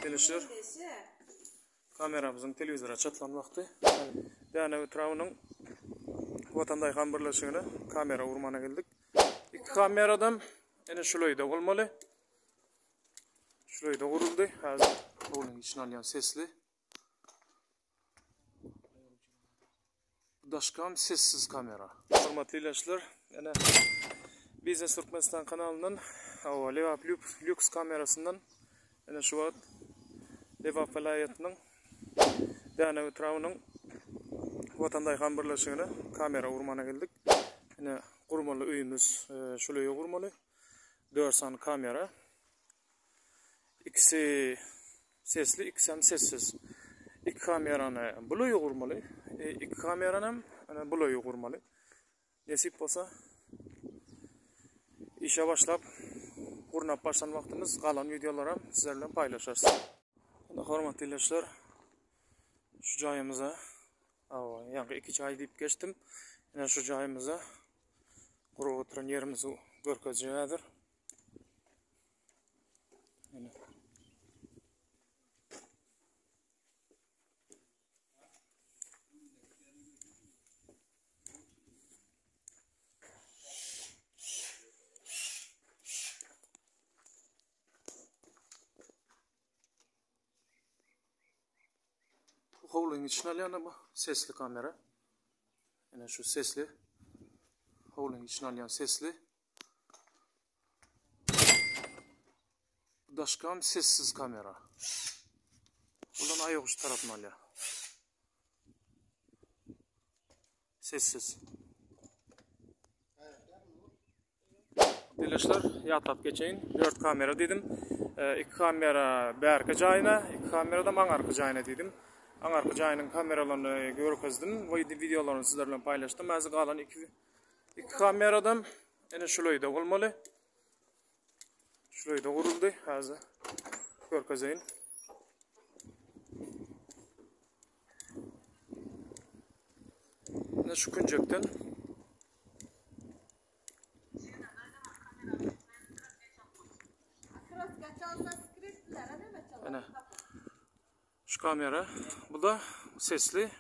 Ilişler kameramyzyň telewizora çatylan wagty Dänew etrabynyň Watan daýhan birleşigine kamera urmana geldik. Iki kameradan ene şul öýde bolmaly. Şul öýde guruldy. Häzir howlyň içine alýan sesli. Daşkam sessiz kamera. Hormatly ildeşler, ene Biznes Türkmenistan kanalyndan hawa Lebap lüks kamerasyndan ene şu wagt Lebap welaýatynyň Dänew etrabynyň Watan daýhan birleşigine kamera gurmana geldik. Ene gurmaly öýümiz e, şul öýe gurmaly. 4 sany kamera. Ikisi sesli, ikisem sessiz. Iki kamerany bulaýy gurmaly. E, iki kameranam ana bulaýy gurmaly. Nesip bolsa işe başlap gurnap başlan wagtymyz galan wideolaram sizler bilen paýlaşarys. Hormatly ildeşler, şu jaýymyza, awa, ýaňky iki jaý diýip geçdim. Ine şu jaýymyza gurup oturan ýerimizi görkezjek häzir. Ine. Bu howlyň içine alýan bu sesli kamera. Ine şu sesli howlyň içine alýan sesli. Bu daşkam sessiz kamera. Bulan aýaguç tarapyny alýar. Sessiz. Dileşler, ýatlap geçeýin. 4 kamera diýdim. 2 kamera bärki jaýyna, 2 kamera da maňarky jaýyna diýdim. Aňarky jaýynyň kameralaryny görkezdim. Wideolaryny sizler bilen paýlaşdym. Häzir galan 2 2 kameradan ene şul öýde bolmaly. Şul öýde guruldy. Häzir görkezeýin. Ene şu künjekden Ene şu kamera bu da sesli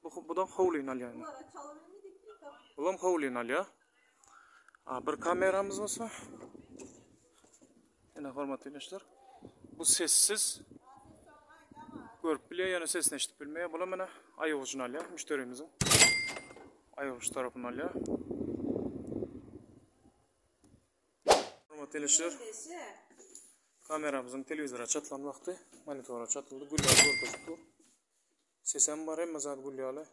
bu, bu da howlyny alýar. Bulam howlyny alýar. A bir kameramyz bolsa ene hormatly ildeşler bu sessiz görüp bilýär ýöne sesini eşidip bilmeýär. Bulam ene aýagujyny alýar müşderimiziň. Aýaguç tarapyny alýar. Hormatly ildeşler kameramyzyň telewizora çatylan wagty monitora çatyldy. Güller görkezip dur. Sesem bar, hemme zat gül ýaly.